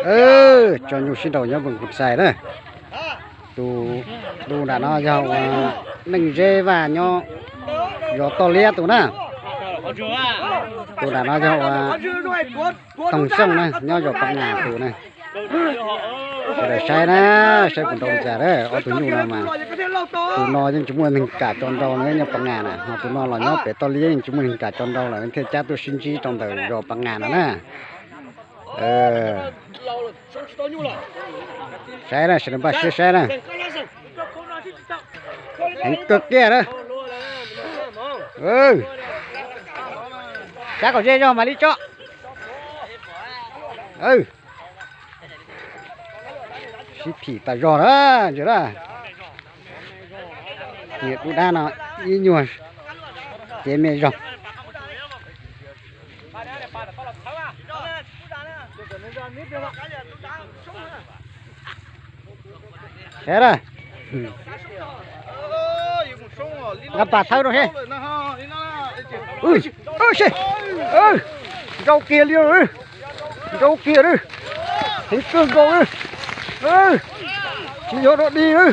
Tso nyuj sib nraus nyob Npoo Xais na. Tus nram no yog ua Neej Zeb Vaj nyob zos Toj Liab tus na. Tus nram no yog ua Toog Xyooj na nyob zos Paj Ngas tus na. Sawv daws saib na, saib puas nrau li cas na, ob tug nyuj no mas. Tus no yeej tsis muaj neeg kam tso nrau no nyob Paj Ngas na, ho tus no los nyob pem Toj Liab yeej tsis muaj neeg kam tso nrau lawm thiaj cab tuaj sib ntsib rau ntawm zos Paj Ngas no na. Saib na, sawv daws npaj siab saib na. Heev kawg kiag na. Cab kom ze zog mam li tso. Sib phim tas zog na, ntsia na. Niam dub dab no ib nyuag cev me zog. Saib na. Nqa pas thawb rau seb. Nrau kiag li, nrau kiag li. Heev kawg nkaus li. Tsis yog dog dig li.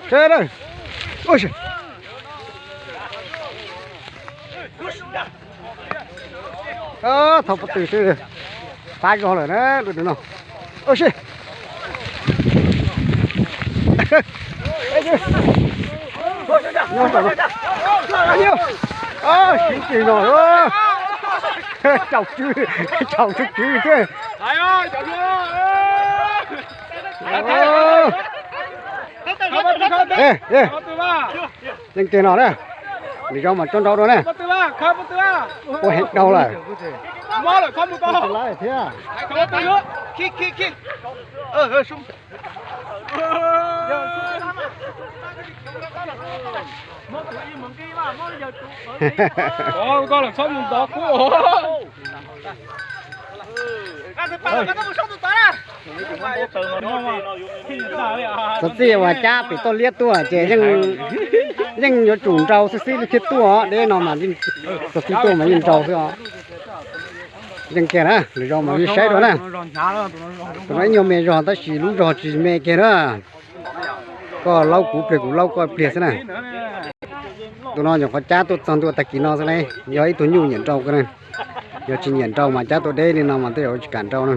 Saib na. Thaum pob tw xwb, pab zog lawm na, no. Siv tis no, tsaus tswv, tsaus tswv tswv thiab. Yeej kiag no na, nws zoo mas tso nrau dua na. Ua heev dhau lawm. Xov txij uas cab pem Toj Liab tuaj ces yeej yuav tsum nrau xwb xwb thiaj tuaj, deb no mas xov txij tuaj mas yeej nrau xwb os. Yeej kiag na, lwm zaus mas saib dua na. Tus no ib nyuag me zog tab sis lub zog tsis me kiag na. Koj laub kuv pliag kuv laub koj pliag xwb na. Tus no nyuam qhuav cab tuaj txog ntua tag kis no xwb ne, yog ib tug nyuj nyiam nrau kawg na. Yog tsis nyiam nrau mas cab tuaj deb li no mas tej zaum tsis kam nrau na.